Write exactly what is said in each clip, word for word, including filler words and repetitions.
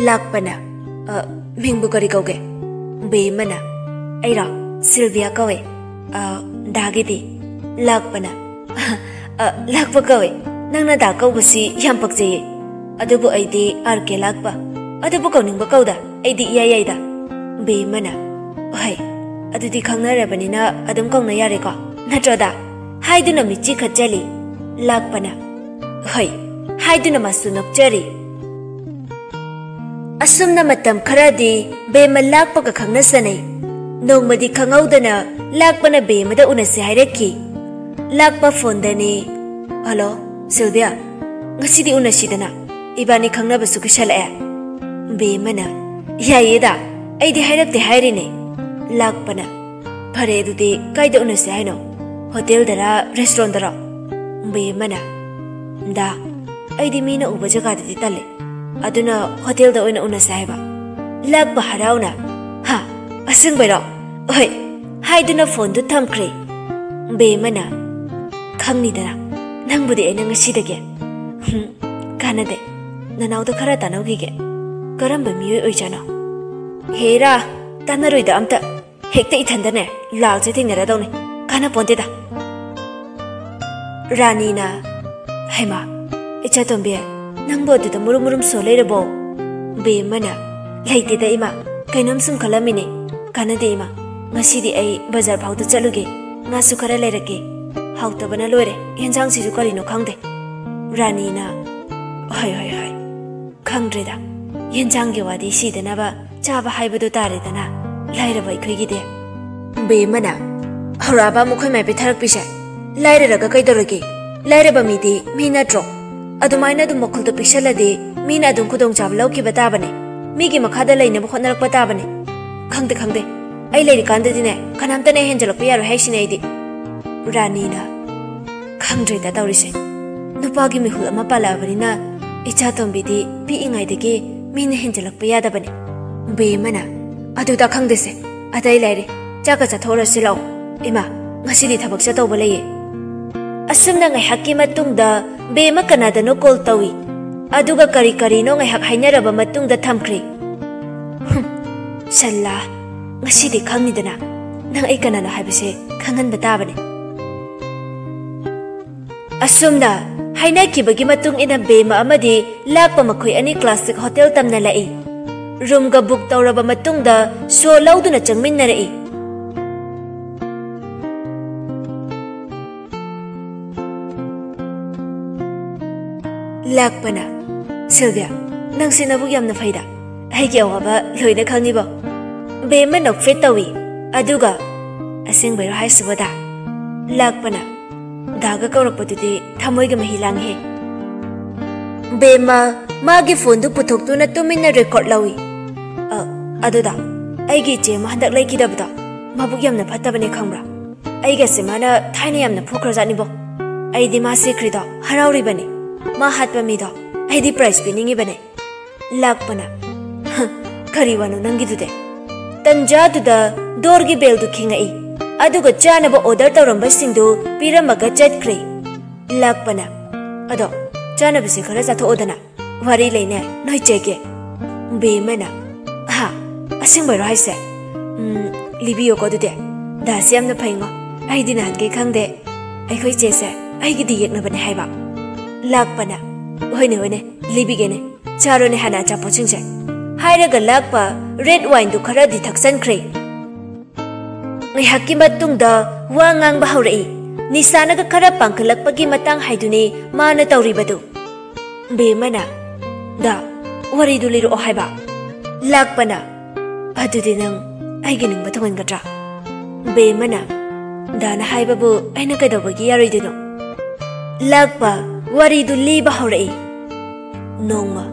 ꯂꯥꯛꯄꯅ, "ꯑ, ꯃꯤꯡꯕꯨ ꯀꯔꯤ ꯀꯧꯒꯦ?" ꯕꯦꯝꯃꯅ, "ꯑꯩꯔꯣ? ꯁꯤꯜꯚꯤꯌꯥ ꯀꯧꯋꯦ꯫ ꯑ, ꯗꯥꯒꯤꯗꯤ?" ꯂꯥꯛꯄꯅ, "ꯑ, ꯂꯥꯛꯄ ꯀꯧꯋꯦ꯫ ꯅꯪꯅ ꯗꯥ ꯀꯧꯕꯁꯤ ꯌꯥꯝ ꯄꯛꯆꯩꯌꯦ꯫ ꯑꯗꯨꯕꯨ ꯑꯩꯗꯤ ꯑꯥꯔ ꯀꯦ ꯂꯥꯛꯄ꯫ ꯑꯗꯨꯕꯨ ꯀꯧꯅꯤꯡꯕ ꯀꯧꯗ, ꯑꯩꯗꯤ ꯏꯌꯥ ꯌꯥꯏꯗ꯫" ꯕꯦꯝꯃꯅ, "ꯍꯣꯏ, ꯑꯗꯨꯗꯤ ꯈꯪꯅꯔꯕꯅꯤꯅ ꯑꯗꯨꯝ ꯀꯧꯅ ꯌꯥꯔꯦꯀꯣ? ꯅꯠꯇ꯭ꯔꯣꯗ? ꯍꯥꯏꯗꯨꯅ ꯃꯤꯠꯆꯤ ꯈꯠꯆꯜꯂꯤ꯫" ꯂꯥꯛꯄꯅ, "ꯍꯣꯏ, ꯍꯥꯏꯗꯨꯅ ꯃꯥꯁꯨ ꯅꯣꯛꯆꯔꯤ꯫" ꯑꯁꯨꯝꯅ ꯃꯇꯝ ꯈꯔꯗꯤ ꯕꯦꯝꯃ ꯂꯥꯛꯄꯒ ꯈꯪꯅ ꯆꯅꯩ꯫ ꯅꯣꯡꯃꯗꯤ ꯈꯪꯍꯧꯗꯅ ꯂꯥꯛꯄꯅ ꯕꯦꯝꯃꯗ ꯎꯅꯁꯦ ꯍꯥꯏꯔꯛꯈꯤ꯫ ꯂꯥꯛꯄ ꯐꯣꯟꯗꯅꯤ꯫ "ꯍꯜꯂꯣ, ꯁꯤꯜꯚꯤꯌꯥ, ꯉꯁꯤꯗꯤ ꯎꯅꯁꯤꯗꯅ꯫ ꯏꯕꯥꯅꯤ ꯈꯪꯅꯕꯁꯨ ꯀꯨꯏꯁꯜꯂꯛꯑꯦ꯫" ꯕꯦꯝꯃꯅ, "ꯌꯥꯏꯌꯦꯗ, ꯑꯩꯗꯤ ꯍꯥꯏꯔꯛꯇꯦ ꯍꯥꯏꯔꯤꯅꯦ꯫" ꯂꯥꯛꯄꯅ, "ꯐꯔꯦ, ꯑꯗꯨꯗꯤ ꯀꯥꯏꯗ ꯎꯅꯁꯦ ꯍꯥꯏꯅꯣ? ꯍꯣꯇꯦꯜꯗꯔ, ꯔꯦꯁꯇꯨꯔꯦꯟꯗꯔꯣ?" ꯕꯦꯝꯃꯅ, "ꯗꯥ, ꯑꯩꯗꯤ ꯃꯤꯅ ꯎꯕ ꯖꯒꯥꯗꯗꯤ ꯇꯜꯂꯦ꯫ ꯑꯗꯨꯅ ꯍꯣꯇꯦꯜꯗ ꯑꯣꯏꯅ ꯎꯅꯁꯦ ꯍꯥꯏꯕ꯫" ꯂꯥꯛꯄ ꯍꯔꯥꯎꯅ, "ꯍꯥ, ꯑꯁꯦꯡꯕꯩꯔꯣ? ꯍꯣꯏ," ꯍꯥꯏꯗꯨꯅ ꯐꯣꯟꯗꯨ ꯊꯝꯈ꯭ꯔꯦ꯫ ꯕꯦꯝꯃꯅ, "ꯈꯪꯅꯤꯗꯅ, ꯅꯪꯕꯨꯗꯤ ꯑꯩꯅ ꯉꯁꯤꯗꯒꯤ꯫" "ꯍꯨꯝ, ꯀꯥꯟꯅꯗꯦ꯫ ꯅꯅꯥꯎꯗ ꯈꯔ ꯇꯥꯟꯅꯧꯈꯤꯒꯦ꯫ ꯀꯔꯝꯕ ꯃꯤꯑꯣꯏ ꯑꯣꯏꯖꯥꯠꯅꯣ?" "ꯍꯦꯔꯥ, ꯇꯥꯟꯅꯔꯣꯏꯗ ꯑꯝꯇ꯫ ꯍꯦꯛꯇ ꯏꯊꯟꯗꯅꯦ ꯂꯥꯜꯁꯦ ꯊꯦꯡꯅꯔꯗꯧꯅꯤ꯫ ꯀꯥꯟꯅꯄꯣꯟꯇꯦꯗ꯫" ꯔꯥꯅꯤꯅ, "ꯍꯩꯃꯥ, ꯏꯆꯥꯇꯣꯝꯕꯤ, ꯅꯪꯕꯨ ꯑꯗꯨꯗ ꯃꯨꯔꯨꯝ ꯃꯨꯔꯨꯝ ꯁꯣ ꯂꯩꯔꯕꯣ?" ꯕꯦꯝꯃꯅ, "ꯂꯩꯇꯦꯗ ꯏꯃꯥ, ꯀꯩꯅꯣꯝ ꯁꯨꯝ ꯈꯜꯂꯝꯃꯤꯅꯦ꯫" "ꯀꯥꯟꯅꯗꯦ ꯏꯃꯥ, ꯉꯁꯤꯗꯤ ꯑꯩ ꯕꯖꯥꯔ ꯐꯥꯎꯗ ꯆꯠꯂꯨꯒꯦ, ꯉꯥꯁꯨ ꯈꯔ ꯂꯩꯔꯛꯀꯦ꯫ ꯍꯥꯎꯇꯕꯅ ꯂꯣꯏꯔꯦ, ꯌꯦꯟꯁꯥꯡꯁꯤꯁꯨ ꯀꯔꯤꯅꯣ ꯈꯪꯗꯦ꯫" ꯔꯥꯅꯤꯅ, "ꯍꯣꯏ, ꯍꯣꯏ, ꯍꯣꯏ, ꯈꯪꯗ꯭ꯔꯦꯗ, ꯌꯦꯟꯁꯥꯡꯒꯤ ꯋꯥꯗꯤ ꯁꯤꯗꯅꯕ ꯆꯥꯕ ꯍꯥꯏꯕꯗꯨ ꯇꯥꯔꯦꯗꯅ, ꯂꯥꯏꯔꯕ ꯑꯩꯈꯣꯏꯒꯤꯗꯤ꯫" ꯕꯦꯝꯃꯅ, "ꯍꯧꯔꯛꯑꯕ ꯃꯈꯣꯏ ꯃꯥꯏ ꯄꯤꯊꯔꯛꯄꯤꯁꯦ? ꯂꯥꯏꯔꯔꯒ ꯀꯩꯗꯧꯔꯒꯦ? ꯂꯥꯏꯔꯕ ꯃꯤꯗꯤ ꯃꯤ ꯅꯠꯇ꯭ꯔꯣ? ꯑꯗꯨꯃꯥꯏꯅ ꯑꯗꯨꯝ ꯋꯥꯈꯜꯗꯣ ꯄꯤꯛꯁꯜꯂꯗꯤ ꯃꯤꯅ ꯑꯗꯨꯝ ꯈꯨꯗꯣꯡꯆꯥꯕ ꯂꯧꯈꯤꯕ ꯇꯥꯕꯅꯦ꯫ ꯃꯤꯒꯤ ꯃꯈꯥꯗ ꯂꯩꯅꯕ ꯍꯣꯠꯅꯔꯛꯄ ꯇꯥꯕꯅꯦ꯫ ꯈꯪꯗꯦ, ꯈꯪꯗꯦ꯫ ꯑꯩ ꯂꯩꯔꯤꯀꯥꯟꯗꯗꯤꯅꯦ, ꯀꯅꯥꯝꯇꯅ ꯍꯦꯟꯖꯜꯂꯛꯄ ꯌꯥꯔꯣꯏ ꯍꯥꯏꯁꯤꯅꯦ ꯑꯩꯗꯤ꯫ ꯔꯥꯅꯤꯅ, "ꯈꯪꯗ꯭ꯔꯦꯗ ꯇꯧꯔꯤꯁꯦ꯫ ꯅꯨꯄꯥꯒꯤ ꯃꯤꯍꯨꯜ ꯑꯃ ꯄꯥꯜꯂꯛꯑꯕꯅꯤꯅ ꯏꯆꯥ ꯇꯣꯝꯕꯤꯗꯤ ꯄꯤꯛꯏꯉꯩꯗꯒꯤ ꯃꯤꯅ ꯍꯦꯟꯖꯜꯂꯛꯄ ꯌꯥꯗꯕꯅꯦ꯫" ꯕꯦꯝꯃꯅ, "ꯑꯗꯨꯗ ꯈꯪꯗꯦꯁꯦ, ꯑꯇꯩ ꯂꯩꯔꯦ꯫ ꯆꯥꯛꯀ ꯆꯥꯊꯣꯛꯎꯔꯁꯤ ꯂꯥꯛꯑꯣ꯫ ꯏꯃꯥ, ꯉꯁꯤꯗꯤ ꯊꯕꯛ ꯆꯠꯇꯧꯕ ꯂꯩꯌꯦ꯫" ꯑꯁꯨꯝꯅ ꯉꯥꯏꯍꯥꯛꯀꯤ ꯃꯇꯨꯡꯗ ꯕꯦꯝꯃ ꯀꯅꯥꯗꯅꯣ ꯀꯣꯜ ꯇꯧꯏ꯫ ꯑꯗꯨꯒ ꯀꯔꯤ ꯀꯔꯤꯅꯣ ꯉꯥꯏꯍꯥꯛ ꯍꯥꯏꯅꯔꯕ ꯃꯇꯨꯡꯗ ꯊꯝꯈ꯭ꯔꯦ꯫ ꯍꯨꯝ, ꯁꯜꯂꯥ, ꯉꯁꯤꯗꯤ ꯈꯪꯅꯤꯗꯅ꯫ ꯅꯪ ꯑꯩ ꯀꯅꯥꯅꯣ ꯍꯥꯏꯕꯁꯦ ꯈꯪꯍꯟꯕ ꯇꯥꯕꯅꯦ꯫ ꯑꯁꯨꯝꯅ ꯍꯥꯏꯅꯈꯤꯕꯒꯤ ꯃꯇꯨꯡ ꯏꯟꯅ ꯕꯦꯝꯃ ꯑꯃꯗꯤ ꯂꯥꯛꯄ ꯃꯈꯣꯏ ꯑꯅꯤ ꯀ꯭ꯂꯥꯁꯤꯛ ꯍꯣꯇꯦꯜ ꯇꯝꯅ ꯂꯥꯛꯏ꯫ ꯔꯨꯝꯒ ꯕꯨꯛ ꯇꯧꯔꯕ ꯃꯇꯨꯡꯗ ꯁꯣ ꯂꯧꯗꯨꯅ ꯆꯪꯃꯤꯟꯅꯔꯛꯏ꯫ ꯂꯥꯛꯄꯅ, "ꯁꯤꯜꯚꯤꯌꯥ, ꯅꯪꯁꯦ ꯅꯕꯨꯛ ꯌꯥꯝꯅ ꯐꯩꯗ꯫ ꯑꯩꯒꯤ ꯑꯋꯥꯕ ꯂꯣꯏꯅ ꯈꯪꯉꯤꯕꯣ?" ꯕꯦꯝꯃ ꯅꯣꯛꯐꯦꯠ ꯇꯧꯏ꯫ ꯑꯗꯨꯒ, "ꯑꯁꯦꯡꯕꯩꯔꯣ ꯍꯥꯏꯁꯤꯕꯣ ꯗꯥ?" ꯂꯥꯛꯄꯅ, "ꯗꯥꯒ ꯀꯧꯔꯛꯄꯗꯨꯗꯤ ꯊꯃꯣꯏꯒ ꯃꯍꯤ ꯂꯥꯡꯍꯦ꯫" ꯕꯦꯝꯃ ꯃꯥꯒꯤ ꯐꯣꯟꯗꯨ ꯄꯨꯊꯣꯛꯇꯨꯅ ꯇꯨꯃꯤꯟꯅ ꯔꯦꯀꯣꯔꯗ ꯂꯧꯏ꯫ "ꯑ, ꯑꯗꯨꯗ ꯑꯩꯒꯤ ꯏꯆꯦ ꯑꯃ ꯍꯟꯗꯛ ꯂꯩꯈꯤꯗꯕꯗꯣ, ꯃꯕꯨꯛ ꯌꯥꯝꯅ ꯐꯠꯇꯕꯅꯦ ꯈꯪꯕ꯭ꯔꯥ? ꯑꯩꯒꯁꯦ ꯃꯥꯅ ꯊꯥꯏꯅ ꯌꯥꯝꯅ ꯐꯨꯈ꯭ꯔꯖꯥꯠꯅꯤꯕꯣ꯫ ꯑꯩꯗꯤ ꯃꯥ ꯁꯤꯈ꯭ꯔꯤꯗꯣ ꯍꯔꯥꯎꯔꯤꯕꯅꯤ꯫ ꯃꯥ ꯍꯥꯠꯄ ꯃꯤꯗꯣ ꯑꯩꯗꯤ ꯄ꯭ꯔꯥꯏꯖ ꯄꯤꯅꯤꯡꯉꯤꯕꯅꯦ꯫" ꯂꯥꯛꯄꯅ, "ꯍ, ꯀꯔꯤ ꯋꯥꯅꯣ ꯅꯪꯒꯤꯗꯨꯗꯤ?" ꯇꯟꯖꯥꯗꯨꯗ ꯗꯣꯔꯒꯤ ꯕꯦꯜꯗꯨ ꯈꯤꯡꯉꯛꯏ꯫ ꯑꯗꯨꯒ ꯆꯥꯅꯕ ꯑꯣꯔꯗꯔ ꯇꯧꯔꯝꯕꯁꯤꯡꯗꯨ ꯄꯤꯔꯝꯃꯒ ꯆꯠꯈ꯭ꯔꯦ꯫ ꯂꯥꯛꯄꯅ, "ꯑꯗꯣ ꯆꯥꯅꯕꯁꯦ ꯈꯔ ꯆꯥꯊꯣꯛꯑꯣꯗꯅ, ꯋꯥꯔꯤ ꯂꯩꯅꯦ ꯅꯣꯏ ꯆꯦꯒꯤ꯫" ꯕꯦꯝꯃꯅ, "ꯍꯥ, ꯑꯁꯦꯡꯕꯩꯔꯣ ꯍꯥꯏꯁꯦ? ꯎꯝ, ꯂꯤꯕꯤꯌꯣꯀꯣ ꯑꯗꯨꯗꯤ꯫ ꯗꯥꯁꯤ ꯌꯥꯝꯅ ꯐꯩꯉꯣ꯫ ꯑꯩꯗꯤ ꯅꯍꯥꯟꯈꯩ ꯈꯪꯗꯦ꯫ ꯑꯩꯈꯣꯏ ꯆꯦꯁꯦ ꯑꯩꯒꯤꯗꯤ ꯌꯦꯛꯅꯕꯅꯦ ꯍꯥꯏꯕ꯫" ꯂꯥꯛꯄꯅ, "ꯍꯣꯏꯅꯦ, ꯍꯣꯏꯅꯦ, ꯂꯤꯕꯤꯒꯦꯅꯦ꯫ ꯆꯥꯔꯣꯅꯦ ꯍꯥꯟꯅ ꯑꯆꯥꯄꯣꯠꯁꯤꯡꯁꯦ꯫" ꯍꯥꯏꯔꯒ ꯂꯥꯛꯄ ꯔꯦꯗ ꯋꯥꯏꯟꯗꯨ ꯈꯔꯗꯤ ꯊꯛꯆꯟꯈ꯭ꯔꯦ꯫ ꯉꯥꯏꯍꯥꯛꯀꯤ ꯃꯇꯨꯡꯗ ꯋꯥ ꯉꯥꯡꯕ ꯍꯧꯔꯛꯏ꯫ ꯅꯤꯁꯥꯅꯒ ꯈꯔ ꯄꯥꯡꯈꯠꯂꯛꯄꯒꯤ ꯃꯇꯥꯡ ꯍꯥꯏꯗꯨꯅꯤ ꯃꯥꯅ ꯇꯧꯔꯤꯕꯗꯨ꯫ ꯕꯦꯝꯃꯅ, "ꯗꯥ, ꯋꯥꯔꯤꯗꯨ ꯂꯤꯔꯛꯑꯣ ꯍꯥꯏꯕ꯫" ꯂꯥꯛꯄꯅ, "ꯑꯗꯨꯗꯤ ꯅꯪ ꯑꯩꯒꯤ ꯅꯤꯡꯕ ꯊꯨꯡꯍꯟꯒꯗ꯭ꯔꯥ?" ꯕꯦꯝꯃꯅ, ꯗꯥꯅ ꯍꯥꯏꯕꯕꯨ ꯑꯩꯅ ꯀꯩꯗꯧꯕꯒꯤ ꯌꯥꯔꯣꯏꯗꯣꯏꯅꯣ? ꯂꯥꯛꯄ ꯋꯥꯔꯤꯗꯨ ꯂꯤꯕ ꯍꯧꯔꯛꯏ꯫ ꯅꯣꯡꯃ,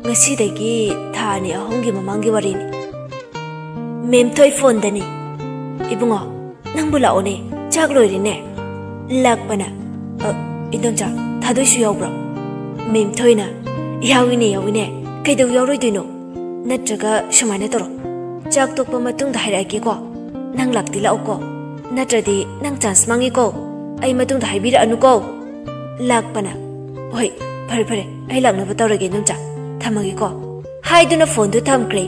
ꯉꯁꯤꯗꯒꯤ ꯊꯥ ꯑꯅꯤ ꯑꯍꯨꯝꯒꯤ ꯃꯃꯥꯡꯒꯤ ꯋꯥꯔꯤꯅꯤ꯫ ꯃꯦꯝꯊꯣꯏ ꯐꯣꯟꯗꯅꯤ꯫ "ꯏꯕꯨꯡꯉꯣ, ꯅꯪꯕꯨ ꯂꯥꯛꯑꯣꯅꯦ, ꯆꯥꯛ ꯂꯣꯏꯔꯦꯅꯦ꯫" ꯂꯥꯛꯄꯅ, "ꯑ, ꯏꯟꯗꯣꯝꯆꯥ, ꯊꯥꯗꯣꯏꯁꯨ ꯌꯥꯎꯕ꯭ꯔꯣ?" ꯃꯦꯝꯊꯣꯏꯅ, "ꯌꯥꯎꯏꯅꯦ, ꯌꯥꯎꯏꯅꯦ, ꯀꯩꯗꯧ ꯌꯥꯎꯔꯣꯏꯗꯣꯏꯅꯣ? ꯅꯠꯇ꯭ꯔꯒ ꯁꯨꯃꯥꯏꯅ ꯇꯧꯔꯣ, ꯆꯥꯛ ꯇꯣꯛꯄ ꯃꯇꯨꯡꯗ ꯍꯥꯏꯔꯛꯑꯒꯦꯀꯣ, ꯅꯪ ꯂꯥꯛꯇꯤ ꯂꯥꯛꯎꯀꯣ, ꯅꯠꯇ꯭ꯔꯗꯤ ꯅꯪ ꯆꯥꯟꯁ ꯃꯥꯡꯉꯤꯀꯣ, ꯑꯩ ꯃꯇꯨꯡꯗ ꯍꯥꯏꯕꯤꯔꯛꯑꯅꯨꯀꯣ꯫" ꯂꯥꯛꯄꯅ, "ꯍꯣꯏ, ꯐꯔꯦ ꯐꯔꯦ, ꯑꯩ ꯂꯥꯛꯅꯕ ꯇꯧꯔꯒꯦ ꯏꯟꯗꯣꯝꯆꯥ, ꯊꯝꯃꯒꯦꯀꯣ," ꯍꯥꯏꯗꯨꯅ ꯐꯣꯟꯗꯨ ꯊꯝꯈ꯭ꯔꯦ꯫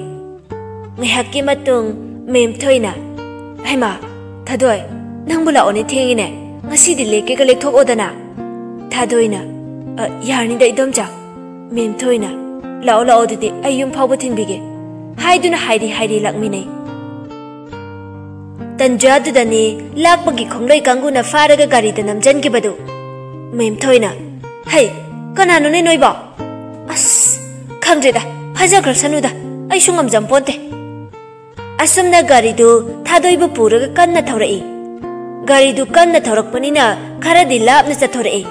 ꯉꯥꯏꯍꯥꯛꯀꯤ ꯃꯇꯨꯡ ꯃꯦꯝꯊꯣꯏꯅ, "ꯍꯩꯃꯥ, ꯊꯥꯗꯣꯏ, ꯅꯪꯕꯨ ꯂꯥꯛꯑꯣꯅꯦ, ꯊꯦꯡꯉꯤꯅꯦ, ꯉꯁꯤꯗꯤ ꯂꯦꯛꯀꯦꯒ ꯂꯦꯛꯊꯣꯛꯑꯣꯗꯅ꯫" ꯊꯥꯗꯣꯏꯅ, "ꯑ, ꯌꯥꯔꯅꯤꯗ ꯏꯟꯗꯣꯝꯆꯥ꯫" ꯃꯦꯝꯊꯣꯏꯅ, "ꯂꯥꯛꯑꯣ ꯂꯥꯛꯑꯣ, ꯑꯗꯨꯗꯤ ꯑꯩ ꯌꯨꯝ ꯐꯥꯎꯕ ꯊꯤꯟꯕꯤꯒꯦ," ꯍꯥꯏꯗꯨꯅ ꯍꯥꯏꯔꯤ ꯍꯥꯏꯔꯤ ꯂꯥꯛꯃꯤꯟꯅꯩ꯫ ꯇꯟꯖꯥꯗꯨꯗꯅꯤ ꯂꯥꯛꯄꯒꯤ ꯈꯣꯡꯂꯣꯏ ꯀꯥꯡꯕꯨꯅ ꯐꯥꯔꯒ ꯒꯥꯔꯤꯗ ꯅꯝꯖꯟꯈꯤꯕꯗꯨ꯫ ꯃꯦꯝꯊꯣꯏꯅ, "ꯍꯩ, ꯀꯅꯥꯅꯣꯅꯦ ꯅꯣꯏꯕꯣ? ꯑꯁ, ꯈꯪꯗ꯭ꯔꯦꯗ, ꯐꯥꯖꯈ꯭ꯔꯁꯅꯨꯗ, ꯑꯩꯁꯨ ꯉꯝꯖꯝꯄꯣꯟꯇꯦ꯫" ꯑꯁꯨꯝꯅ ꯒꯥꯔꯤꯗꯨ ꯊꯥꯗꯣꯏꯕꯨ ꯄꯨꯔꯒ ꯀꯟꯅ ꯊꯧꯔꯛꯏ꯫ ꯒꯥꯔꯤꯗꯨ ꯀꯟꯅ ꯊꯧꯔꯛꯄꯅꯤꯅ ꯈꯔꯗꯤ ꯂꯥꯞꯅ ꯆꯠꯊꯣꯔꯛꯏ꯫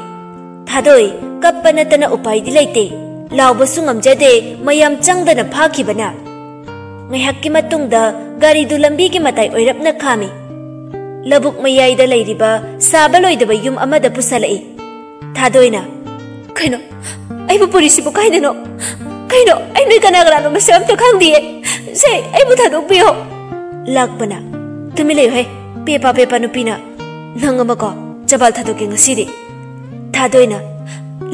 ꯊꯥꯗꯣꯏ ꯀꯞꯄ ꯅꯠꯇꯅ ꯎꯄꯥꯏꯗꯤ ꯂꯩꯇꯦ꯫ ꯂꯥꯎꯕꯁꯨ ꯉꯝꯖꯗꯦ, ꯃꯌꯥꯝ ꯆꯪꯗꯅ ꯐꯥꯈꯤꯕꯅ꯫ ꯉꯥꯏꯍꯥꯛꯀꯤ ꯃꯇꯨꯡꯗ ꯒꯥꯔꯤꯗꯨ ꯂꯝꯕꯤꯒꯤ ꯃꯇꯥꯏ ꯑꯣꯏꯔꯞꯅ ꯈꯥꯝꯃꯤ꯫ ꯂꯧꯕꯨꯛ ꯃꯌꯥꯏꯗ ꯂꯩꯔꯤꯕ ꯁꯥꯕ ꯂꯣꯏꯗꯕ ꯌꯨꯝ ꯑꯃꯗ ꯄꯨꯁꯜꯂꯛꯏ꯫ ꯊꯥꯗꯣꯏꯅ, "ꯀꯩꯅꯣ? ꯑꯩꯕꯨ ꯄꯨꯔꯤꯁꯤꯕꯨ ꯀꯥꯏꯗꯅꯣ? ꯀꯩꯅꯣ? ꯑꯩ ꯅꯣꯏ ꯀꯅꯥ ꯀꯅꯥꯅꯣ ꯃꯁꯛ ꯑꯝꯇ ꯈꯪꯗꯤꯌꯦ꯫ ꯁꯦ, ꯑꯩꯕꯨ ꯊꯥꯗꯣꯛꯄꯤꯌꯣ꯫" ꯂꯥꯛꯄꯅ, "ꯇꯨꯃꯤꯟ ꯂꯩꯌꯨꯍꯦ, ꯄꯦꯄꯥ ꯄꯦꯄꯥ ꯅꯨꯄꯤꯅ꯫ ꯅꯪ ꯑꯃꯀꯣ, ꯆꯕꯥꯜ ꯊꯥꯗꯣꯛꯀꯦ ꯉꯁꯤꯗꯤ꯫" ꯊꯥꯗꯣꯏꯅ,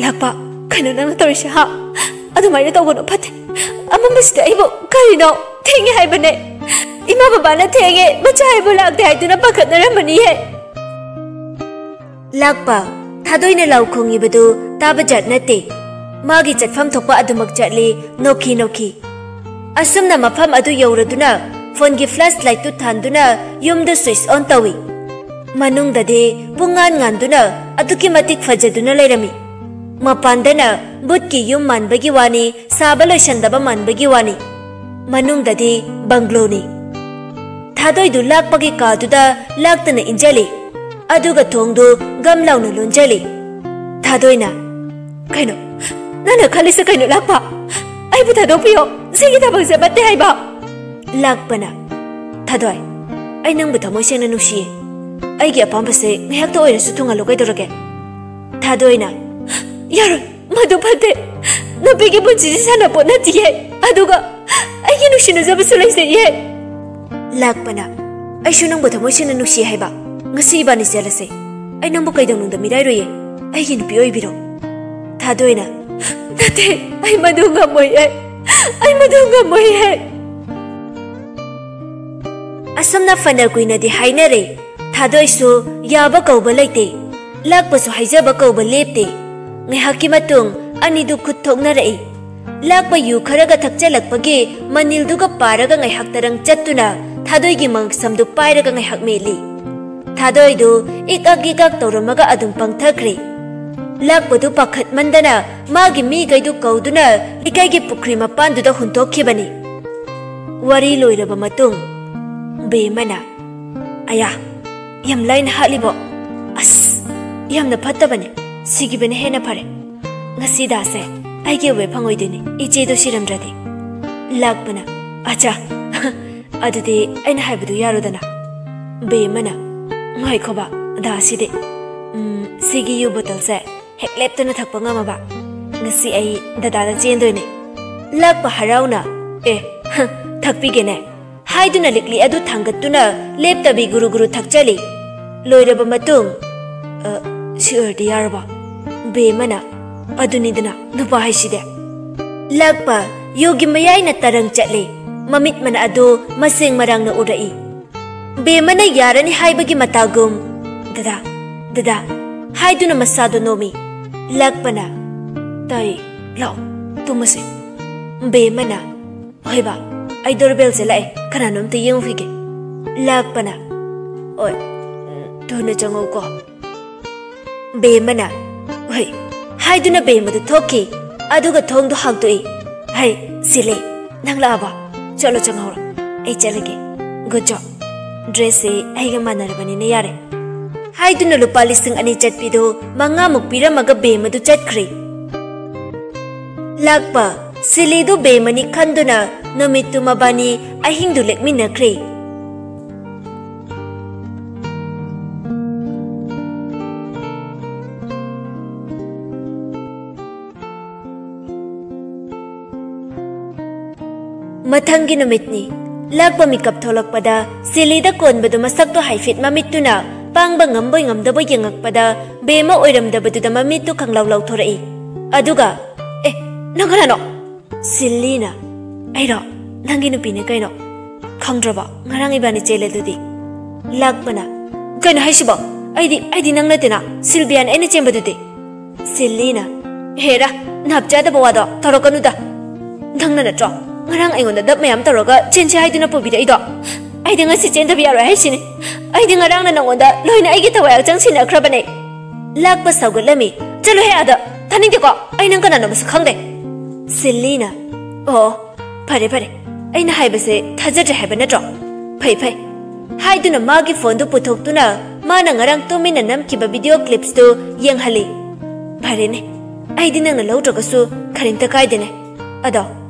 "ꯂꯥꯛꯄ, ꯀꯩꯅꯣ ꯅꯪꯅ ꯇꯧꯔꯤꯁꯦ, ꯍꯥ? ꯑꯗꯨꯃꯥꯏꯅ ꯇꯧꯒꯅꯨ, ꯐꯠꯇꯦ꯫ ꯑꯃꯝꯕꯁꯤꯗ ꯑꯩꯕꯨ ꯀꯔꯤꯅꯣ? ꯊꯦꯡꯉꯦ ꯍꯥꯏꯕꯅꯦ꯫ ꯏꯃꯥ ꯕꯕꯥꯅ ꯊꯦꯡꯉꯦ, ꯃꯆꯥ ꯑꯩꯕꯨ ꯂꯥꯛꯇꯦ ꯍꯥꯏꯗꯨꯅ ꯄꯥꯈꯠꯅꯔꯝꯃꯅꯤꯍꯦ꯫" ꯂꯥꯛꯄ, ꯊꯥꯗꯣꯏꯅ ꯂꯥꯎ ꯈꯣꯡꯉꯤꯕꯗꯨ ꯇꯥꯕ ꯖꯥꯠ ꯅꯠꯇꯦ꯫ ꯃꯥꯒꯤ ꯆꯠꯐꯝ ꯊꯣꯛꯄ ꯑꯗꯨꯃꯛ ꯆꯠꯂꯤ, ꯅꯣꯛꯈꯤ ꯅꯣꯛꯈꯤ꯫ ꯑꯁꯨꯝꯅ ꯃꯐꯝ ꯑꯗꯨ ꯌꯧꯔꯗꯨꯅ ꯐꯣꯟꯒꯤ ꯐ꯭ꯂꯥꯁ ꯂꯥꯏꯠꯇꯨ ꯊꯥꯟꯗꯨꯅ ꯌꯨꯝꯗꯨ ꯁ꯭ꯋꯤꯆ ꯑꯣꯟ ꯇꯧꯏ꯫ ꯃꯅꯨꯡꯗꯗꯤ ꯄꯨꯡꯉꯥꯟ ꯉꯥꯟꯗꯨꯅ ꯑꯗꯨꯛꯀꯤ ꯃꯇꯤꯛ ꯐꯖꯗꯨꯅ ꯂꯩꯔꯝꯃꯤ꯫ ꯃꯄꯥꯟꯗꯅ ꯕꯨꯠꯀꯤ ꯌꯨꯝ ꯃꯥꯟꯕꯒꯤ ꯋꯥꯅꯤ, ꯁꯥꯕ ꯂꯣꯏꯁꯟꯗꯕ ꯃꯥꯟꯕꯒꯤ ꯋꯥꯅꯤ꯫ ꯃꯅꯨꯡꯗꯗꯤ ꯕꯪꯒ꯭ꯂꯣꯅꯤ꯫ ꯊꯥꯗꯣꯏꯗꯨ ꯂꯥꯛꯄꯒꯤ ꯀꯥꯗꯨꯗ ꯂꯥꯛꯇꯅ ꯏꯟꯖꯜꯂꯤ꯫ ꯑꯗꯨꯒ ꯊꯣꯡꯗꯨ ꯒꯝ ꯂꯥꯎꯅ ꯂꯣꯟꯖꯜꯂꯤ꯫ ꯊꯥꯗꯣꯏꯅ, "ꯀꯩꯅꯣ? ꯅꯪꯅ ꯈꯜꯂꯤꯁꯦ ꯀꯩꯅꯣ, ꯂꯥꯛꯄ? ꯑꯩꯕꯨ ꯊꯥꯗꯣꯛꯄꯤꯌꯣ꯫ ꯁꯤꯒꯤ ꯊꯕꯛꯁꯦ ꯐꯠꯇꯦ ꯍꯥꯏꯕ꯫" ꯂꯥꯛꯄꯅ, "ꯊꯥꯗꯣꯏ, ꯑꯩ ꯅꯪꯕꯨ ꯊꯃꯣꯏ ꯁꯦꯡꯅ ꯅꯨꯡꯁꯤꯌꯦ꯫ ꯑꯩꯒꯤ ꯑꯄꯥꯝꯕꯁꯦ ꯉꯥꯏꯍꯥꯛꯇ ꯑꯣꯏꯔꯁꯨ ꯊꯨꯡꯍꯜꯂꯨ ꯀꯩꯗꯧꯔꯒꯦ?" ꯊꯥꯗꯣꯏꯅ, "ꯌꯥꯔꯣꯏ, ꯃꯗꯨ ꯐꯠꯇꯦ꯫ ꯅꯨꯄꯤꯒꯤ ꯄꯨꯟꯁꯤꯁꯤ ꯁꯥꯟꯅꯄꯣꯠ ꯅꯠꯇꯤꯌꯦ꯫ ꯑꯗꯨꯒ ꯑꯩꯒꯤ ꯅꯨꯡꯁꯤꯅꯖꯕꯁꯨ ꯂꯩꯖꯩꯌꯦ꯫" ꯂꯥꯛꯄꯅ, "ꯑꯩꯁꯨ ꯅꯪꯕꯨ ꯊꯃꯣꯏ ꯁꯦꯡꯅ ꯅꯨꯡꯁꯤ ꯍꯥꯏꯕ꯫ ꯉꯁꯤ ꯏꯕꯥꯅꯤ ꯆꯦꯜꯂꯁꯦ꯫ ꯑꯩ ꯅꯪꯕꯨ ꯀꯩꯗꯧꯅꯨꯡꯗ ꯃꯤꯔꯥꯏꯔꯣꯏꯌꯦ꯫ ꯑꯩꯒꯤ ꯅꯨꯄꯤ ꯑꯣꯏꯕꯤꯔꯣ꯫" ꯊꯥꯗꯣꯏꯅ, "ꯅꯠꯇꯦ, ꯑꯩ ꯃꯗꯨ ꯉꯝꯃꯣꯏꯌꯦ꯫ ꯑꯩ ꯃꯗꯨ ꯉꯝꯃꯣꯏꯌꯦ꯫" ꯑꯁꯨꯝꯅ ꯐꯅ ꯀꯨꯏꯅꯗꯤ ꯍꯥꯏꯅꯔꯦ꯫ ꯊꯥꯗꯣꯏꯁꯨ ꯌꯥꯕ ꯀꯧꯕ ꯂꯩꯇꯦ꯫ ꯂꯥꯛꯄꯁꯨ ꯍꯥꯏꯖꯕ ꯀꯧꯕ ꯂꯦꯞꯇꯦ꯫ ꯉꯥꯏꯍꯥꯛꯀꯤ ꯃꯇꯨꯡ ꯑꯅꯤꯗꯨ ꯈꯨꯠ ꯊꯣꯛꯅꯔꯛꯏ꯫ ꯂꯥꯛꯄ ꯌꯨ ꯈꯔꯒ ꯊꯛꯆꯜꯂꯛꯄꯒꯤ ꯃꯅꯤꯜꯗꯨꯒ ꯄꯥꯔꯒ ꯉꯥꯏꯍꯥꯛ ꯇꯔꯪ ꯆꯠꯇꯨꯅ ꯊꯥꯗꯣꯏꯒꯤ ꯃꯪꯁꯝꯗꯨ ꯄꯥꯏꯔꯒ ꯉꯥꯏꯍꯥꯛ ꯃꯦꯠꯂꯤ꯫ ꯊꯥꯗꯣꯏꯗꯨ ꯏꯛ ꯑꯛ ꯏꯛ ꯑꯛ ꯇꯧꯔꯝꯃꯒ ꯑꯗꯨꯝ ꯄꯪꯊꯈ꯭ꯔꯦ꯫ ꯂꯥꯛꯄꯗꯨ ꯄꯥꯈꯠꯃꯟꯗꯅ ꯃꯥꯒꯤ ꯃꯤꯈꯩꯗꯨ ꯀꯧꯗꯨꯅ ꯂꯩꯀꯥꯏꯒꯤ ꯄꯨꯈ꯭ꯔꯤ ꯃꯄꯥꯟꯗꯨꯗ ꯍꯨꯟꯗꯣꯛꯈꯤꯕꯅꯤ꯫ ꯋꯥꯔꯤ ꯂꯣꯏꯔꯕ ꯃꯇꯨꯡ ꯕꯦꯝꯃꯅ, "ꯑꯌꯥ, ꯌꯥꯝ ꯂꯥꯏꯅ ꯍꯥꯠꯂꯤꯕꯣ꯫ ꯑꯁ, ꯌꯥꯝꯅ ꯐꯠꯇꯕꯅꯦ꯫ ꯁꯤꯈꯤꯕꯅ ꯍꯦꯟꯅ ꯐꯔꯦ꯫ ꯉꯁꯤ ꯗꯥꯁꯦ ꯑꯩꯒꯤ ꯑꯣꯏꯕ ꯐꯪꯉꯣꯏꯗꯣꯏꯅꯤ, ꯏꯆꯦꯗꯣ ꯁꯤꯔꯝꯗ꯭ꯔꯗꯤ꯫" ꯂꯥꯛꯄꯅ, "ꯑꯆꯥ, ꯑꯗꯨꯗꯤ ꯑꯩꯅ ꯍꯥꯏꯕꯗꯨ ꯌꯥꯔꯣꯗꯅ꯫" ꯕꯦꯝꯃꯅ, "ꯉꯥꯏꯈꯣꯕ, ꯗꯥꯁꯤꯗꯤ꯫ ꯎꯝ, ꯁꯤꯒꯤ ꯌꯨ ꯕꯣꯇꯜꯁꯦ ꯍꯦꯛ ꯂꯦꯞꯇꯅ ꯊꯛꯄ ꯉꯝꯃꯕ, ꯉꯁꯤ ꯑꯩ ꯗꯗꯥꯗ ꯆꯦꯟꯗꯣꯏꯅꯦ꯫" ꯂꯥꯛꯄ ꯍꯔꯥꯎꯅ, "ꯑꯦ, ꯍ, ꯊꯛꯄꯤꯒꯦꯅꯦ" ꯍꯥꯏꯗꯨꯅ ꯂꯤꯛꯂꯤ ꯑꯗꯨ ꯊꯥꯡꯒꯠꯇꯨꯅ ꯂꯦꯞꯇꯕꯤ ꯒꯨꯔꯨ ꯒꯨꯔꯨ ꯊꯛꯆꯜꯂꯤ꯫ ꯂꯣꯏꯔꯕ ꯃꯇꯨꯡ, "ꯑ, ꯁꯤ ꯑꯣꯏꯔꯗꯤ ꯌꯥꯔꯕ?" ꯕꯦꯝꯃꯅ, "ꯑꯗꯨꯅꯤꯗꯅ ꯅꯨꯄꯥ ꯍꯥꯏꯁꯤꯗꯤ꯫" ꯂꯥꯛꯄ ꯌꯨꯒꯤ ꯃꯌꯥꯏꯅ ꯇꯔꯪ ꯆꯠꯂꯤ꯫ ꯃꯃꯤꯠ ꯃꯅꯥ ꯑꯗꯨ ꯃꯁꯦꯡ ꯃꯔꯥꯡꯅ ꯎꯔꯛꯏ꯫ ꯕꯦꯝꯃꯅ ꯌꯥꯔꯅꯤ ꯍꯥꯏꯕꯒꯤ ꯃꯇꯥꯒꯨꯝ, "ꯗꯗꯥ, ꯗꯗꯥ" ꯍꯥꯏꯗꯨꯅ ꯃꯁꯥꯗꯨ ꯅꯣꯝꯃꯤ꯫ ꯂꯥꯛꯄꯅ, "ꯇꯥꯏ, ꯂꯥꯛꯑꯣ, ꯇꯨꯝꯃꯁꯤ꯫" ꯕꯦꯝꯃꯅ, "ꯍꯣꯏ ꯕꯥ, ꯑꯩ ꯗꯣꯔꯕꯦꯜꯁꯦ ꯂꯥꯛꯑꯦ, ꯀꯅꯥꯅꯣꯝꯇ ꯌꯦꯡꯉꯨꯈꯤꯒꯦ꯫" ꯂꯥꯛꯄꯅ, "ꯍꯣꯏ, ꯊꯨꯅ ꯆꯪꯉꯧꯀꯣ꯫" ꯕꯦꯝꯃꯅ, "ꯍꯣꯏ" ꯍꯥꯏꯗꯨꯅ ꯕꯦꯝꯃꯗꯨ ꯊꯣꯛꯈꯤ꯫ ꯑꯗꯨꯒ ꯊꯣꯡꯗꯨ ꯍꯥꯡꯇꯣꯛꯏ꯫ "ꯍꯩ, ꯁꯤꯂꯦ, ꯅꯪ ꯂꯥꯛꯑꯕ? ꯆꯠꯂꯣ, ꯆꯪꯍꯧꯔꯣ, ꯑꯩ ꯆꯠꯂꯒꯦ꯫ Good job꯫" ꯗ꯭ꯔꯦꯁꯁꯦ ꯑꯩꯒ ꯃꯥꯟꯅꯔꯕꯅꯤꯅ ꯌꯥꯔꯦ" ꯍꯥꯏꯗꯨꯅ ꯂꯨꯄꯥ ꯂꯤꯁꯤꯡ ꯑꯅꯤ ꯆꯠꯄꯤꯗꯨ ꯃꯉꯥꯃꯨꯛ ꯄꯤꯔꯝꯃꯒ ꯕꯦꯝ ꯑꯗꯨ ꯆꯠꯈ꯭ꯔꯦ꯫ ꯂꯥꯛꯄ ꯁꯤꯂꯤꯗꯨ ꯕꯦꯝ ꯑꯅꯤ ꯈꯟꯗꯨꯅ ꯅꯨꯃꯤꯠꯇꯨ ꯃꯕꯥꯅꯤ ꯑꯍꯤꯡꯗꯨ ꯂꯦꯛꯃꯤꯟꯅꯈ꯭ꯔꯦ꯫ ꯃꯊꯪꯒꯤ ꯅꯨꯃꯤꯠꯅꯤ꯫ ꯂꯥꯛꯄ ꯃꯤꯀꯞ ꯊꯣꯛꯂꯛꯄꯗ ꯁꯤꯂꯤꯗ ꯀꯣꯟꯕꯗꯨ ꯃꯁꯛꯇꯣ ꯍꯥꯏꯐꯦꯠ ꯃꯃꯤꯠꯇꯨꯅ ꯄꯥꯡꯕ ꯉꯝꯕꯣꯏ ꯉꯝꯗꯕꯣꯏ ꯌꯦꯡꯉꯛꯄꯗ ꯕꯦꯝꯃ ꯑꯣꯏꯔꯝꯗꯕꯗꯨꯗ ꯃꯃꯤꯠꯇꯨ ꯈꯪꯂꯥꯎ ꯂꯥꯎꯊꯣꯔꯛꯏ꯫ ꯑꯗꯨꯒ, "ꯑꯦ, ꯅꯪ ꯀꯅꯥꯅꯣ?" ꯁꯤꯂꯤꯅ, "ꯑꯩꯔꯣ? ꯅꯪꯒꯤ ꯅꯨꯄꯤꯅꯦ ꯀꯩꯅꯣ꯫ ꯈꯪꯗ꯭ꯔꯕꯣ? ꯉꯔꯥꯡ ꯏꯕꯥꯅꯤ ꯆꯦꯜꯂꯦ ꯑꯗꯨꯗꯤ꯫" ꯂꯥꯛꯄꯅ, "ꯀꯩꯅꯣ ꯍꯥꯏꯁꯤꯕꯣ? ꯑꯩꯗꯤ, ꯑꯩꯗꯤ ꯅꯪ ꯅꯠꯇꯦꯅ, ꯁꯤꯜꯕꯤꯌꯥꯅ ꯑꯩꯅ ꯆꯦꯟꯕꯗꯨꯗꯤ꯫" ꯁꯤꯜꯂꯤꯅ, "ꯍꯦꯔꯥ, ꯅꯥꯞ ꯆꯥꯗꯕ ꯋꯥꯗꯣ ꯇꯧꯔꯛꯀꯅꯨꯗ꯫ ꯅꯪꯅ ꯅꯠꯇ꯭ꯔꯣ ꯉꯔꯥꯡ ꯑꯩꯉꯣꯟꯗ ꯗꯞ ꯃꯌꯥꯝ ꯇꯧꯔꯒ ꯆꯦꯟꯁꯤ ꯍꯥꯏꯗꯨꯅ ꯄꯨꯕꯤꯔꯛꯏꯗꯣ? ꯑꯩꯗꯤ ꯉꯁꯤ ꯆꯦꯟꯗꯕ ꯌꯥꯔꯣꯏ ꯍꯥꯏꯁꯤꯅꯤ꯫ ꯑꯩꯗꯤ ꯉꯔꯥꯡꯅ ꯅꯉꯣꯟꯗ ꯂꯣꯏꯅ ꯑꯩꯒꯤ ꯊꯋꯥꯏ ꯍꯛꯆꯥꯡ ꯁꯤꯟꯅꯈ꯭ꯔꯕꯅꯦ꯫" ꯂꯥꯛꯄ ꯁꯥꯎꯒꯠꯂꯝꯃꯤ꯫ "ꯆꯠꯂꯨꯍꯦ ꯑꯥꯗ, ꯊꯥꯅꯤꯡꯗꯦꯀꯣ, ꯑꯩ ꯅꯪ ꯀꯅꯥꯅꯣ ꯃꯁꯛ ꯈꯪꯗꯦ꯫" ꯁꯤꯜꯂꯤꯅ, "ꯑꯣ, ꯐꯔꯦ ꯐꯔꯦ, ꯑꯩꯅ ꯍꯥꯏꯕꯁꯦ ꯊꯥꯖꯗ꯭ꯔꯦ ꯍꯥꯏꯕ ꯅꯠꯇ꯭ꯔꯣ? ꯐꯩ ꯐꯩ꯫" ꯍꯥꯏꯗꯨꯅ ꯃꯥꯒꯤ ꯐꯣꯟꯗꯨ ꯄꯨꯊꯣꯛꯇꯨꯅ ꯃꯥꯅ ꯉꯔꯥꯡ ꯇꯨꯃꯤꯟꯅ ꯅꯝꯈꯤꯕ ꯚꯤꯗꯤꯑꯣ ꯀ꯭ꯂꯤꯞꯁꯇꯨ ꯌꯦꯡꯍꯜꯂꯤ꯫ "ꯐꯔꯦꯅꯦ, ꯑꯩꯗꯤ ꯅꯪꯅ ꯂꯧꯗ꯭ꯔꯒꯁꯨ ꯀꯔꯤꯝꯇ ꯀꯥꯏꯗꯦꯅꯦ꯫ ꯑꯗꯣ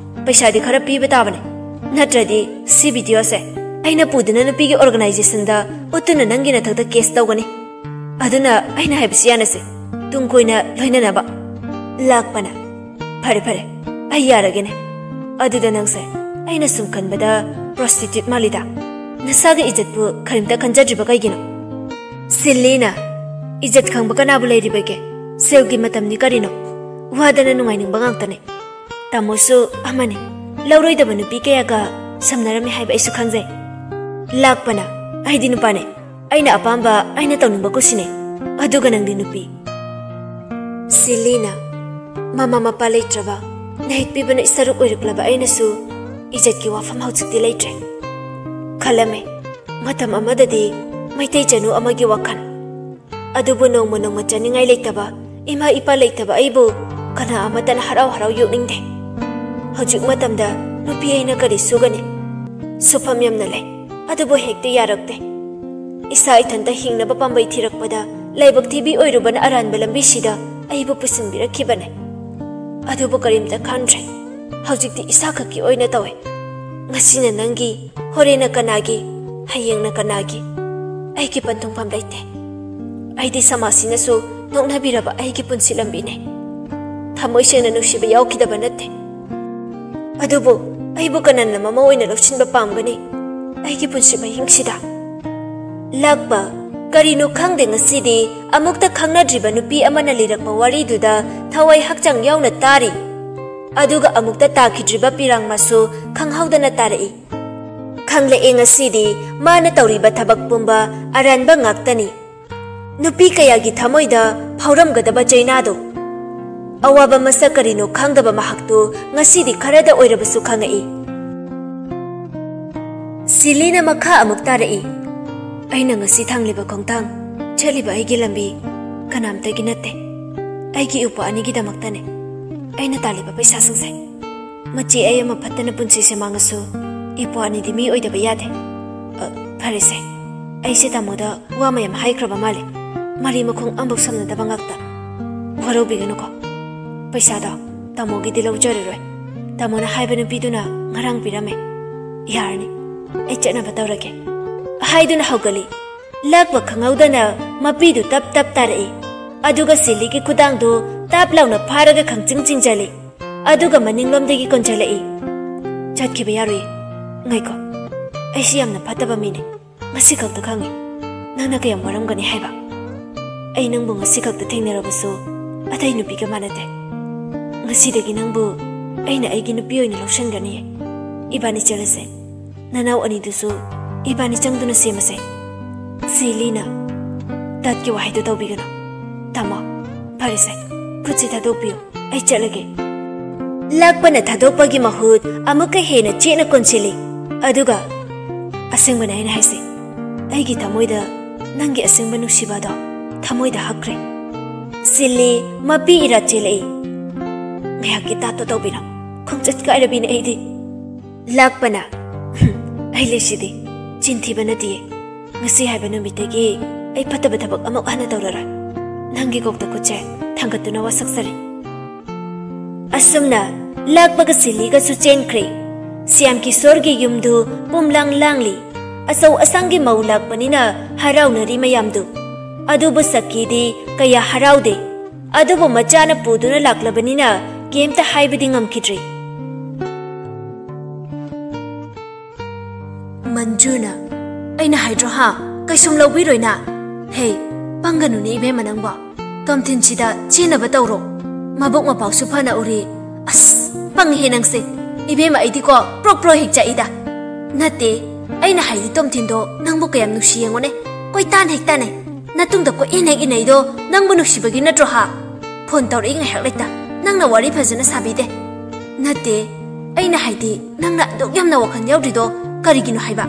ꯄꯩꯁꯥꯗꯤ ꯈꯔ ꯄꯤꯕ ꯇꯥꯕꯅꯦ, ꯅꯠꯇ꯭ꯔꯗꯤ ꯁꯤ ꯚꯤꯗꯤꯑꯣꯁꯦ ꯑꯩꯅ ꯄꯨꯗꯨꯅ ꯅꯨꯄꯤꯒꯤ ꯑꯣꯔꯒꯅꯥꯏꯖꯦꯁꯟꯗ ꯎꯠꯇꯨꯅ ꯅꯪꯒꯤ ꯅꯊꯛꯇ ꯀꯦꯁ ꯇꯧꯒꯅꯤ꯫ ꯑꯗꯨꯅ ꯑꯩꯅ ꯍꯥꯏꯕꯁꯤ ꯌꯥꯅꯁꯦ, ꯇꯨꯡ ꯀꯣꯏꯅ ꯂꯣꯏꯅꯅꯕ꯫" ꯂꯥꯛꯄꯅ, "ꯐꯔꯦ ꯐꯔꯦ, ꯑꯩ ꯌꯥꯔꯒꯦꯅꯦ꯫ ꯑꯗꯨꯗ ꯅꯪꯁꯦ ꯑꯩꯅ ꯁꯨꯝ ꯈꯟꯕꯗ ꯄ꯭ꯔꯣꯁꯇꯤꯇ꯭ꯌꯨꯠ ꯃꯥꯜꯂꯤꯗ꯫ ꯅꯁꯥꯒꯤ ꯏꯖꯠꯄꯨ ꯀꯔꯤꯝꯇ ꯈꯟꯖꯗ꯭ꯔꯤꯕ ꯀꯩꯒꯤꯅꯣ?" ꯁꯤꯜꯂꯤꯅ, "ꯏꯖꯠ ꯈꯪꯕ ꯀꯅꯥꯕꯨ ꯂꯩꯔꯤꯕꯒꯦ? ꯁꯦꯜꯒꯤ ꯃꯇꯝꯅꯤ ꯀꯔꯤꯅꯣ? ꯋꯥꯗꯅ ꯅꯨꯡꯉꯥꯏꯅꯤꯡꯕ ꯉꯥꯛꯇꯅꯦ꯫ ꯇꯥꯃꯣꯁꯨ ꯑꯃꯅꯤ, ꯂꯧꯔꯣꯏꯗꯕ ꯅꯨꯄꯤ ꯀꯌꯥꯒ ꯁꯝꯅꯔꯝꯃꯤ ꯍꯥꯏꯕ ꯑꯩꯁꯨ ꯈꯪꯖꯩ꯫" ꯂꯥꯛꯄꯅ, "ꯑꯩꯗꯤ ꯅꯨꯄꯥꯅꯦ, ꯑꯩꯅ ꯑꯄꯥꯝꯕ ꯑꯩꯅ ꯇꯧꯅꯤꯡꯕ ꯀꯨꯁꯤꯅꯦ꯫ ꯑꯗꯨꯒ ꯅꯪꯗꯤ ꯅꯨꯄꯤ꯫" ꯁꯤꯂꯤꯅ, "ꯃꯃꯥ ꯃꯄꯥ ꯂꯩꯇ꯭ꯔꯕ, ꯅꯍꯤꯠ ꯄꯤꯕꯅ ꯏꯁꯔꯨꯛ ꯑꯣꯏꯔꯛꯂꯕ ꯑꯩꯅꯁꯨ ꯏꯖꯠꯀꯤ ꯋꯥꯐꯝ ꯍꯧꯖꯤꯛꯇꯤ ꯂꯩꯇ꯭ꯔꯦ꯫ ꯈꯜꯂꯝꯃꯦ, ꯃꯇꯝ ꯑꯃꯗꯗꯤ ꯃꯩꯇꯩ ꯆꯅꯨ ꯑꯃꯒꯤ ꯋꯥꯈꯜ꯫ ꯑꯗꯨꯕꯨ ꯅꯣꯡꯃ ꯅꯣꯡꯃ ꯆꯥꯅꯤꯡꯉꯥꯏ ꯂꯩꯇꯕ, ꯏꯃꯥ ꯏꯄꯥ ꯂꯩꯇꯕ ꯑꯩꯕꯨ ꯀꯅꯥ ꯑꯃꯠꯇꯅ ꯍꯔꯥꯎ ꯍꯔꯥꯎ ꯌꯣꯛꯅꯤꯡꯗꯦ꯫ ꯍꯧꯖꯤꯛ ꯃꯇꯝꯗ ꯅꯨꯄꯤ ꯑꯩꯅ ꯀꯔꯤ ꯁꯨꯒꯅꯤ? ꯁꯨꯐꯝ ꯌꯥꯝꯅ ꯂꯩ꯫ ꯑꯗꯨꯕꯨ ꯍꯦꯛꯇ ꯌꯥꯔꯛꯇꯦ꯫ ꯏꯁꯥ ꯏꯊꯟꯇ ꯍꯤꯡꯅꯕ ꯄꯥꯝꯕꯩ ꯊꯤꯔꯛꯄꯗ ꯂꯥꯏꯕꯛ ꯊꯤꯕꯤ ꯑꯣꯏꯔꯨꯕꯅ ꯑꯔꯥꯟꯕ ꯂꯝꯕꯤꯁꯤꯗ ꯑꯩꯕꯨ ꯄꯨꯁꯤꯟꯕꯤꯔꯛꯈꯤꯕꯅꯦ꯫ ꯑꯗꯨꯕꯨ ꯀꯔꯤꯝꯇ ꯈꯟꯗ꯭ꯔꯦ꯫ ꯍꯧꯖꯤꯛꯇꯤ ꯏꯁꯥꯈꯛꯀꯤ ꯑꯣꯏꯅ ꯇꯧꯋꯦ꯫ ꯉꯁꯤꯅ ꯅꯪꯒꯤ, ꯍꯣꯔꯦꯟꯅ ꯀꯅꯥꯒꯤ, ꯍꯌꯦꯡꯅ ꯀꯅꯥꯒꯤ? ꯑꯩꯒꯤ ꯄꯟꯊꯨꯡꯐꯝ ꯂꯩꯇꯦ꯫ ꯑꯩꯗꯤ ꯁꯃꯥꯖꯁꯤꯅꯁꯨ ꯅꯣꯛꯅꯕꯤꯔꯕ ꯑꯩꯒꯤ ꯄꯨꯟꯁꯤ ꯂꯝꯕꯤꯅꯦ꯫ ꯊꯃꯣꯏ ꯁꯦꯡꯅ ꯅꯨꯡꯁꯤꯕ ꯌꯥꯎꯈꯤꯗꯕ ꯅꯠꯇꯦ꯫ ꯑꯗꯨꯕꯨ ꯑꯩꯕꯨ ꯀꯅꯥꯅ ꯃꯃꯧ ꯑꯣꯏꯅ ꯂꯧꯁꯤꯟꯕ ꯄꯥꯝꯒꯅꯤ? ꯑꯩꯒꯤ ꯄꯨꯟꯁꯤ ꯃꯍꯤꯡꯁꯤꯗ꯫ ꯂꯥꯛꯄ, ꯀꯔꯤꯅꯣ ꯈꯪꯗꯦ, ꯉꯁꯤꯗꯤ ꯑꯃꯨꯛꯇ ꯈꯪꯅꯗ꯭ꯔꯤꯕ ꯅꯨꯄꯤ ꯑꯃꯅ ꯂꯤꯔꯛꯄ ꯋꯥꯔꯤꯗꯨꯗ ꯊꯋꯥꯏ ꯍꯛꯆꯥꯡ ꯌꯥꯎꯅ ꯇꯥꯔꯤ꯫ ꯑꯗꯨꯒ ꯑꯃꯨꯛꯇ ꯇꯥꯈꯤꯗ꯭ꯔꯤꯕ ꯄꯤꯔꯥꯡ ꯃꯁꯨ ꯈꯪꯍꯧꯗꯅ ꯇꯥꯔꯛꯏ꯫ ꯈꯪꯂꯛꯑꯦ ꯉꯁꯤꯗꯤ ꯃꯥꯅ ꯇꯧꯔꯤꯕ ꯊꯕꯛ ꯄꯨꯝꯕ ꯑꯔꯥꯟꯕ ꯉꯥꯛꯇꯅꯤ꯫ ꯅꯨꯄꯤ ꯀꯌꯥꯒꯤ ꯊꯃꯣꯏꯗ ꯐꯥꯎꯔꯝꯒꯗꯕ ꯆꯩꯅꯥꯗꯣ꯫ ꯑꯋꯥꯕ ꯃꯁꯛ ꯀꯔꯤꯅꯣ ꯈꯪꯗꯕ ꯃꯍꯥꯛꯇꯨ ꯉꯁꯤꯗꯤ ꯈꯔꯗ ꯑꯣꯏꯔꯕꯁꯨ ꯈꯪꯉꯛꯏ꯫ ꯁꯤꯂꯤꯅ ꯃꯈꯥ ꯑꯃꯨꯛ ꯇꯥꯔꯛꯏ꯫ ꯑꯩꯅ ꯉꯁꯤ ꯊꯥꯡꯂꯤꯕ ꯈꯣꯡꯊꯥꯡ, ꯆꯠꯂꯤꯕ ꯑꯩꯒꯤ ꯂꯝꯕꯤ ꯀꯅꯥꯝꯇꯒꯤ ꯅꯠꯇꯦ꯫ ꯑꯩꯒꯤ ꯏꯄ꯭ꯋꯥ ꯑꯅꯤꯒꯤꯗꯃꯛꯇꯅꯦ꯫ ꯑꯩꯅ ꯇꯥꯜꯂꯤꯕ ꯄꯩꯁꯥꯁꯤꯡꯁꯦ꯫ ꯃꯆꯦ ꯑꯩ ꯑꯃ ꯐꯠꯇꯅ ꯄꯨꯟꯁꯤꯁꯦ ꯃꯥꯡꯉꯁꯨ ꯏꯄ꯭ꯋꯥ ꯑꯅꯤꯗꯤ ꯃꯤ ꯑꯣꯏꯗꯕ ꯌꯥꯗꯦ꯫ ꯑ, ꯐꯔꯦꯁꯦ꯫ ꯑꯩꯁꯦ ꯇꯥꯃꯣꯗ ꯋꯥ ꯃꯌꯥꯝ ꯍꯥꯏꯈ꯭ꯔꯕ ꯃꯥꯜꯂꯦ꯫ ꯃꯔꯤ ꯃꯈꯣꯡ ꯑꯃꯐꯥꯎ ꯁꯝꯅꯗꯕ ꯉꯥꯛꯇ꯫ ꯋꯥꯔꯧꯕꯤꯒꯅꯨꯀꯣ꯫ ꯄꯩꯁꯥꯗꯣ ꯇꯥꯃꯣꯒꯤꯗꯤ ꯂꯧꯖꯔꯔꯣꯏ꯫ ꯇꯥꯃꯣꯅ ꯍꯥꯏꯕ ꯅꯨꯄꯤꯗꯨꯅ ꯉꯔꯥꯡ ꯄꯤꯔꯝꯃꯦ꯫ ꯌꯥꯔꯅꯤ꯫ ꯑꯩ ꯆꯠꯅꯕ ꯇꯧꯔꯒꯦ꯫ ꯍꯥꯏꯗꯨꯅ ꯍꯧꯒꯠꯂꯤ꯫ ꯂꯥꯛꯄ ꯈꯪꯍꯧꯗꯅ ꯃꯄꯤꯗꯨ ꯇꯞ ꯇꯞ ꯇꯥꯔꯛꯏ꯫ ꯑꯗꯨꯒ ꯁꯤꯂꯤꯒꯤ ꯈꯨꯗꯥꯡꯗꯨ ꯇꯥꯞ ꯂꯥꯎꯅ ꯐꯥꯔꯒ ꯈꯪꯆꯤꯡ ꯆꯤꯡꯖꯜꯂꯤ꯫ ꯑꯗꯨꯒ ꯃꯅꯤꯡꯂꯣꯝꯗꯒꯤ ꯀꯣꯟꯁꯤꯜꯂꯛꯏ꯫ ꯆꯠꯈꯤꯕ ꯌꯥꯔꯣꯏ꯫ ꯉꯥꯏꯈꯣ꯫ ꯑꯩꯁꯤ ꯌꯥꯝꯅ ꯐꯠꯇꯕ ꯃꯤꯅꯦ꯫ ꯉꯁꯤ ꯈꯛꯇ ꯈꯪꯉꯤ꯫ ꯅꯪꯅ ꯀꯌꯥꯝ ꯋꯥꯔꯝꯒꯅꯤ ꯍꯥꯏꯕ꯫ ꯑꯩ ꯅꯪꯕꯨ ꯉꯁꯤ ꯈꯛꯇ ꯊꯦꯡꯅꯔꯕꯁꯨ ꯑꯇꯩ ꯅꯨꯄꯤꯒ ꯃꯥꯟꯅꯗꯦ꯫ ꯉꯁꯤꯗꯒꯤ ꯅꯪꯕꯨ ꯑꯩꯅ ꯑꯩꯒꯤ ꯅꯨꯄꯤ ꯑꯣꯏꯅ ꯂꯧꯁꯤꯟꯒꯅꯤ꯫ ꯏꯕꯥꯅꯤ ꯆꯠꯂꯁꯦ꯫ ꯅꯅꯥꯎ ꯑꯅꯤꯗꯨꯁꯨ ꯏꯕꯥꯅꯤ ꯆꯪꯗꯨꯅ ꯁꯦꯝꯃꯁꯦ꯫ ꯁꯤꯂꯤꯅ ꯇꯠꯀꯤ ꯋꯥꯍꯩꯗꯨ ꯇꯧꯕꯤꯒꯅꯨ꯫ ꯇꯥꯃꯣ, ꯐꯔꯦꯁꯦ, ꯈꯨꯠꯁꯤ ꯊꯥꯗꯣꯛꯄꯤꯌꯨ, ꯑꯩ ꯆꯠꯂꯒꯦ꯫ ꯂꯥꯛꯄꯅ ꯊꯥꯗꯣꯛꯄꯒꯤ ꯃꯍꯨꯠ ꯑꯃꯨꯛꯀ ꯍꯦꯟꯅ ꯆꯦꯠꯅ ꯀꯣꯟꯁꯤꯜꯂꯤ꯫ ꯑꯗꯨꯒ, ꯑꯁꯦꯡꯕꯅꯦ ꯑꯩꯅ ꯍꯥꯏꯁꯦ, ꯑꯩꯒꯤ ꯊꯃꯣꯏꯗ ꯅꯪꯒꯤ ꯑꯁꯦꯡꯕ ꯅꯨꯡꯁꯤꯕ ꯑꯗꯣ ꯊꯃꯣꯏꯗ ꯍꯛꯈ꯭ꯔꯦ꯫ ꯁꯤꯂꯤ ꯃꯄꯤ ꯏꯔꯥ ꯆꯦꯜꯂꯛꯏ꯫ ꯉꯥꯏꯍꯥꯛꯀꯤ ꯇꯥꯠꯇꯣ ꯇꯧꯕꯤꯔꯣ, ꯈꯣꯡꯆꯠ ꯀꯥꯏꯔꯕꯤꯅꯦ ꯑꯩꯗꯤ꯫ ꯂꯥꯛꯄꯅ, "ꯍꯨꯝ, ꯑꯩ ꯂꯩꯁꯤꯗꯤ, ꯆꯤꯟ ꯊꯤꯕ ꯅꯠꯇꯤꯌꯦ꯫ ꯉꯁꯤ ꯍꯥꯏꯕ ꯅꯨꯃꯤꯠꯇꯒꯤ ꯑꯩ ꯐꯠꯇꯕ ꯊꯕꯛ ꯑꯃꯨꯛ ꯍꯟꯅ ꯇꯧꯔꯔꯣꯏ꯫ ꯅꯪꯒꯤ ꯀꯣꯛꯇ ꯈꯨꯠꯁꯦ ꯊꯥꯡꯒꯠꯇꯨꯅ ꯋꯥꯁꯛꯆꯔꯤ꯫ ꯑꯁꯨꯝꯅ ꯂꯥꯛꯄꯒ ꯁꯤꯜꯂꯤꯒꯁꯨ ꯆꯦꯟꯈ꯭ꯔꯦ꯫ ꯁ꯭ꯌꯥꯝ ꯀꯤꯁꯣꯔꯒꯤ ꯌꯨꯝꯗꯨ ꯄꯨꯝꯂꯥꯡ ꯂꯥꯡꯂꯤ꯫ ꯑꯆꯧ ꯑꯁꯥꯡꯒꯤ ꯃꯧ ꯂꯥꯛꯄꯅꯤꯅ ꯍꯔꯥꯎꯅꯔꯤ ꯃꯌꯥꯝꯗꯨ꯫ ꯑꯗꯨꯕꯨ ꯁꯛꯀꯤꯗꯤ ꯀꯌꯥ ꯍꯔꯥꯎꯗꯦ꯫ ꯑꯗꯨꯕꯨ ꯃꯆꯥꯅ ꯄꯨꯗꯨꯅ ꯂꯥꯛꯂꯕꯅꯤꯅ ꯀꯩꯝꯇ ꯍꯥꯏꯕꯗꯤ ꯉꯝꯈꯤꯗ꯭ꯔꯦ꯫ ꯃꯟꯖꯨꯅ, "ꯑꯩꯅ ꯍꯥꯏꯗ꯭ꯔꯣ ꯍꯥ? ꯀꯩꯁꯨꯝ ꯂꯧꯕꯤꯔꯣꯏꯅ?" "ꯍꯦ, ꯄꯪꯒꯅꯨꯅꯦ ꯏꯕꯦꯝꯃ ꯅꯪꯕꯣ꯫ ꯇꯣꯝꯊꯤꯟꯁꯤꯗ ꯆꯦꯟꯅꯕ ꯇꯧꯔꯣ꯫ ꯃꯕꯨꯛ ꯃꯄꯥꯎꯁꯨ ꯐꯅ ꯎꯔꯤ꯫ ꯑꯁ, ꯄꯪꯉꯤꯍꯦ ꯅꯪꯁꯦ꯫ ꯏꯕꯦꯝꯃ, ꯑꯩꯗꯤꯀꯣ ꯄ꯭ꯔꯣꯛ ꯄ꯭ꯔꯣꯛ ꯍꯦꯛ ꯆꯥꯛꯏꯗ꯫ ꯅꯠꯇꯦ, ꯑꯩꯅ ꯍꯥꯏꯗꯤ ꯇꯣꯝꯊꯤꯟꯗꯣ ꯅꯪꯕꯨ ꯀꯌꯥꯝ ꯅꯨꯡꯁꯤ ꯌꯦꯡꯉꯨꯅꯦ꯫ ꯀꯣꯏꯇꯥꯟ ꯍꯦꯛ ꯇꯥꯟꯅꯩ꯫ ꯅꯇꯨꯡꯗ ꯀꯣꯏꯏꯟ ꯍꯦꯛ ꯏꯟꯅꯩꯗꯣ ꯅꯪꯕꯨ ꯅꯨꯡꯁꯤꯕꯒꯤ ꯅꯠꯇ꯭ꯔꯣ ꯍꯥ? ꯐꯣꯟ ꯇꯧꯔꯛꯏ ꯉꯥꯏꯍꯥꯛ ꯂꯩꯇ꯫ ꯅꯪꯅ ꯋꯥꯔꯤ ꯐꯖꯅ ꯁꯥꯕꯤꯗꯦ꯫ ꯅꯠꯇꯦ, ꯑꯩꯅ ꯍꯥꯏꯗꯤ ꯅꯪꯅ ꯑꯗꯨꯛ ꯌꯥꯝꯅ ꯋꯥꯈꯜ ꯌꯥꯎꯗ꯭ꯔꯤꯗꯣ ꯀꯔꯤꯒꯤꯅꯣ ꯍꯥꯏꯕ?"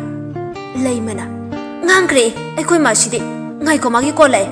ꯂꯩꯃꯅ, "ꯉꯥꯡꯈ꯭ꯔꯦ ꯑꯩꯈꯣꯏ ꯃꯥꯁꯤꯗꯤ꯫ ꯉꯥꯏꯈꯣ, ꯃꯥꯒꯤ ꯀꯣꯜ ꯂꯥꯛꯑꯦ꯫